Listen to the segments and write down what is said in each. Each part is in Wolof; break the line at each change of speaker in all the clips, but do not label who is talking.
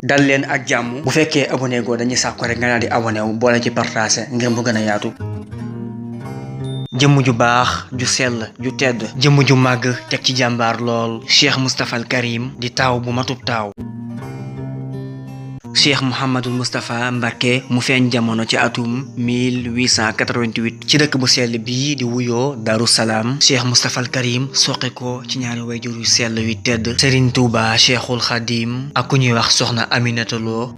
dal leen ak jàmm bu fekkee abonné goo dañuy sàkku rek nga daal di abonné wu boole ci partager ngir mu gën a yaatu. jëmm ju baax ju sell ju tedd jëmm ju màgg teg ci jàmbaar lool Cheikh Moustapha al Karim di taaw bu matub taaw. Cheikh Mouhamadul Moustapha Mbacké mu feeñ jamono ci atum 1888 ci dëkk bu sell bii di wuyoo Darou Salaam. Cheikh Moustapha al Karim soqe ko ci ñaari wayjur yu sell yu tedd Serigne Touba Cheikhul Khadim ak ku ñuy wax Soxna Aminata Lo.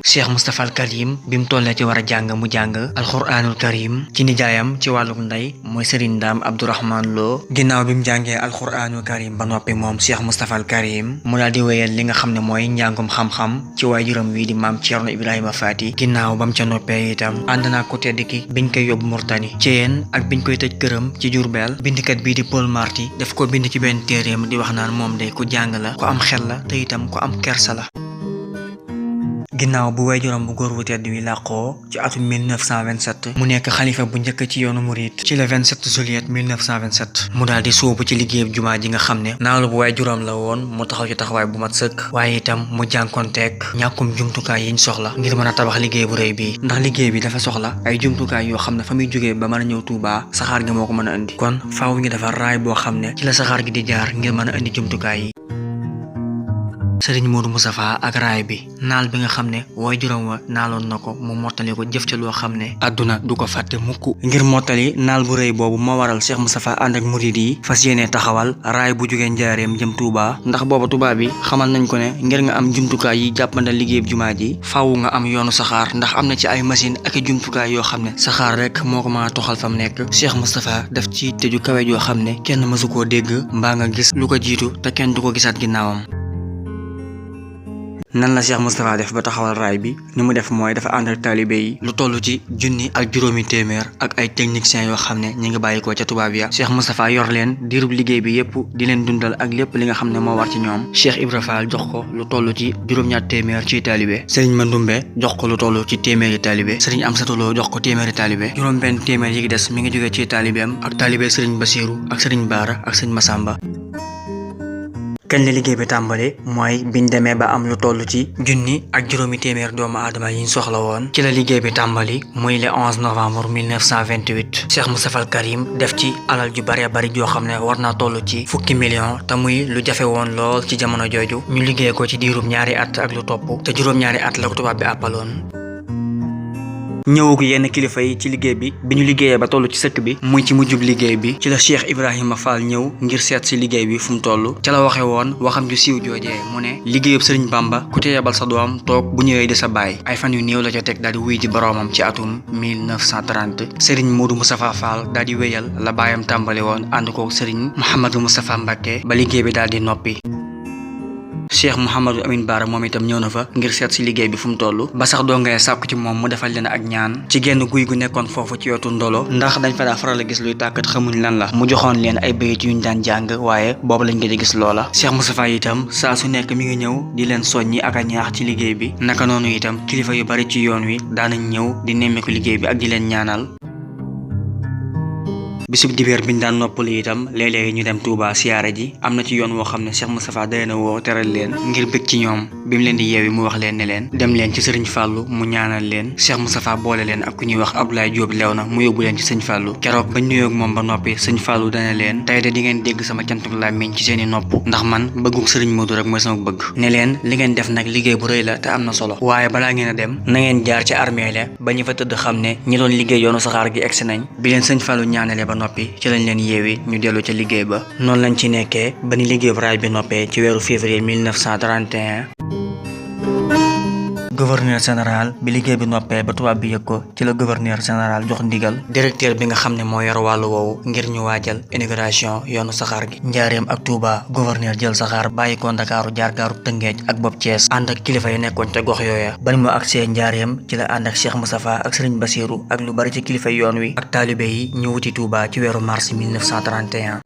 Cheikh Moustapha al Karim bi mu tollee ci war a jàng mu jàng alxuraanul karim ci nijaayam ci wàlluk ndey mooy Serigne Ndam Abdourahman Lo. ginnaaw bi mu jàngee alxuraanul karim ba noppi moom Cheikh Moustapha al Karim mu daal di wéyal li nga xam ne mooy njàngum xam-xam ci waajuram wii di maam Thierno Ibrahima Fati. ginnaaw ba mu ca noppee itam ànd naa ko tedd ki biñ koy yóbbu Murtani ci yéen ak biñ koy tëj këram ci Jurbel bindkat bii di Paul Marty daf ko bind ci benn téeréem di wax naan moom day ku jàng la ku am xel la te itam ku am kersa la. ginnaaw bu waajuram bu góor wu tedd wi làqoo ci atum 1927 mu nekk xalifa bu njëkk ci yoonu murit ci le 27 juillet 1927 mu daal di sóobu ci liggéeyub jumaa ji nga xam ne naalu bu waajuram la woon mu taxaw ci taxawaay bu mat sëkk waaye itam mu jànkonteeg ñàkkum jumtukaay yiñ soxla ngir mën a tabax liggéey bu rëy bi ndax liggéey bi dafa soxla ay jumtukaay yoo xam ne fa muy jógee ba mën a ñëw Touba saxaar gi moo ko mën a indi kon faaw ñu defar raay boo xam ne ci la saxaar gi di jaar ngir mën a indi jumtukaay yi. Sëriñ Modou Moustapha ak raay bi naal bi nga xam ne waajuram wa naaloon na ko mu mottali ko jëf ca loo xam ne àdduna du ko fàtte mukk ngir mottali naal bu rëy boobu moo waral Cheikh Moustapha ànd ak murid yi fas yéene taxawal raay bu jógee njaareem jëm Touba ndax booba Touba bi xamal nañ ko ne ngir nga am jumtukaay yi jàppandal liggéeyub jumaa ji faaw nga am yoonu saxaar ndax am na ci ay machine ak i jumtukaay yoo xam ne saxaar rek moo ko mën a toxal fa mu nekk. Cheikh Moustapha def ci tëju kawe yoo xam ne kenn mësu koo dégg mbaa nga gis lu ko jiitu te kenn du ko gisaat ginnaawam. nan la Cheikh Moustapha def ba taxawal raay bi ni mu def mooy dafa ànd ak taalibe yi lu toll ci 1,000 ak ay techniciens yoo xam ne ñi ngi bàyyi ko ca tubaab ya Cheikh Moustapha yor leen diirub liggéey bi yépp di leen dundal ak lépp li nga xam ne moo war ci ñoom. Cheikh Ibra Fall jox ko lu toll ci 200 ci taalibe Serigne Mandoumbe jox ko lu toll ci téeméeri taalibe Serigne Amsatou Lo jox ko téeméeri taalibe juróom-benn téeméer yi des mi ngi jógee ci taalibeem ak taalibe Serigne Bassirou ak Serigne Bara ak Serigne Massamba. kañ la liggéey bi tàmbali mooy biñ demee ba am lu toll ci 1,000 doomu aadama yiñ soxla woon ci la liggéey bi tàmbali muy le 11 novembre 1928 Cheikh Moustapha al Karim def ci alal ju bare bari joo xam ne war naa toll ci fukki million te muy lu jafe woon lool ci jamono jooju ñu liggéey ko ci diirub 2 at ak lu topp te juróom-2 at la ko tubaab bi àppaloon. ñëwugu yenn kilifa yi ci liggéey bi ñu liggéeyee ba toll ci sëkk bi muy ci mujjub liggéey bi ci la Cheikh Ibrahima Fall ñëw ngir seet si liggéey bi fu mu toll ca la waxe woon waxam ju siiw joojee mu ne liggéeyub Sëriñ Bamba ku te yebal sa doom toog bu ñëwee di sa baay ay fan yu néew la ca teg daal di wuy ji boroomam ci atum 1930 Serigne Modou Moustapha Fall daal di wéyal la baayam tàmbali woon ànd ko Serigne Mouhamadou Moustapha Mbacké ba liggéey bi daal di noppi. Cheikh Mouhamadou Amine Bara moom itam ñëw na fa ngir seet si liggéey bi fu mu toll ba sax doo ngay sàkku ci moom mu defal leen ak ñaan ci genn guy gu nekkoon foofu ci wetu ndolo ndax dañ fa daa faral a gis luy tàkkat xamuñ lan la mu joxoon leen ay bayit yuñ daan jàng waaye boobu lañ gëj a gis loola. Cheikh Moustapha itam saa su nekk mi ngi ñëw di leen soññi ak a ñaax ci liggéey bi naka noonu itam kilifa yu bari ci yoon wi daanañ ñëw di nemmeeku liggéey bi ak di leen ñaanal. bisub dibéer biñ daan noppalu itam léeg-léeg ñu dem Touba siyaare ji am na ci yoon woo xam ne Cheikh Moustapha day na woo teral leen ngir bëgg ci ñoom bi mu leen di yeewi mu wax leen ne leen dem leen ci Serigne Fallou mu ñaanal leen Cheikh Moustapha boole leen ak ku ñuy wax Abdoulaye Diop Léona mu yóbbu leen ci Serigne Fallou keroog bañ nuyoog moom ba noppi Serigne Fallou dana leen tey de di ngeen dégg sama cantuk làmmiñ ci seeni nopp ndax man bëggug Serigne Modou rek mooy sama bëgg ne leen li ngeen def nag liggéey bu rëy la te am na solo waaye balaa ngeen a dem na ngeen jaar ci armée la ba ñu fa tëdd xam ne ñi doon liggéey yoonu saxaar gi egsi nañ bi leen Serigne Fallou ñaanale ba noppi ci lañ leen yeewi ñu dellu ca liggéey ba noonu lañ ci nekkee ba ni liggéey bu raay bi noppee ci weeru février 1931 gouverneur général bi liggéey bi noppee ba tubaab bi yëg ko ci la gouverneur général jox ndigal directeur bi nga xam ne moo yor wàllu woowu ngir ñu waajal inauguration yoonu saxaar gi njaareem ak Touba gouverneur jël saxaar bàyyi ko Ndakaaru jaar gaaru Tëngéej ak bopp Thiès ànd ak kilifa yi nekkoon ca gox yooya ba ni mu agsee njaareem ci la ànd ak Cheikh Moustapha ak Serigne Bassirou ak lu bari ci kilifa yoon wi ak taalibe yi ñu wuti Touba ci weeru mars 1931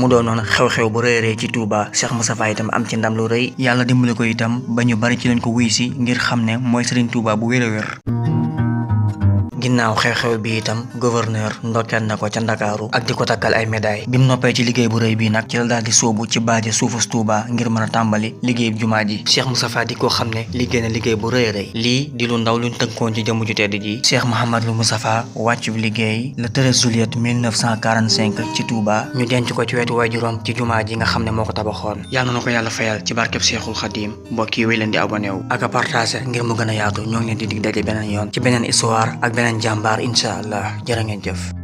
mu doonoon xew-xew bu rëy rëy ci Touba Cheikh Moustapha itam am ci ndam lu rëy yàlla dimbali ko itam ba ñu bari ci lañ ko wuy si ngir xam ne mooy Serigne Touba bu wér a wér ginnaaw xew-xew bi itam gouverneur ndokkeel na ko ca Ndakaaru ak di ko takkal ay médaille bi mu noppee ci liggéey bu rëy bii nag ci la daal di sóobu ci baaje suufus Touba ngir mën a tàmbali liggéey jumaa ji. Cheikh Moustapha di ko xam ne liggéey na liggéey bu rëy rëy lii di lu ndaw luñ tënkoon ci jëmm ju tedd ji. Cheikh Mouhamadou Moustapha wàcc liggéey le 13 juillet 1945 ci Touba ñu denc ko ci wetu waajuram ci jumaa ji nga xam ne moo ko tabaxoon. yàlla na ko yàlla fayal ci barkeb Cheikhul Khadim. mbokk yi wéy leen di abonné wu ak a partagé ngir mu gën a yaatu ñoo ngi leen di dig daje beneen yoon ci beneen histoire ak beneen jàmbaar incha allah jërë ngeen jëf.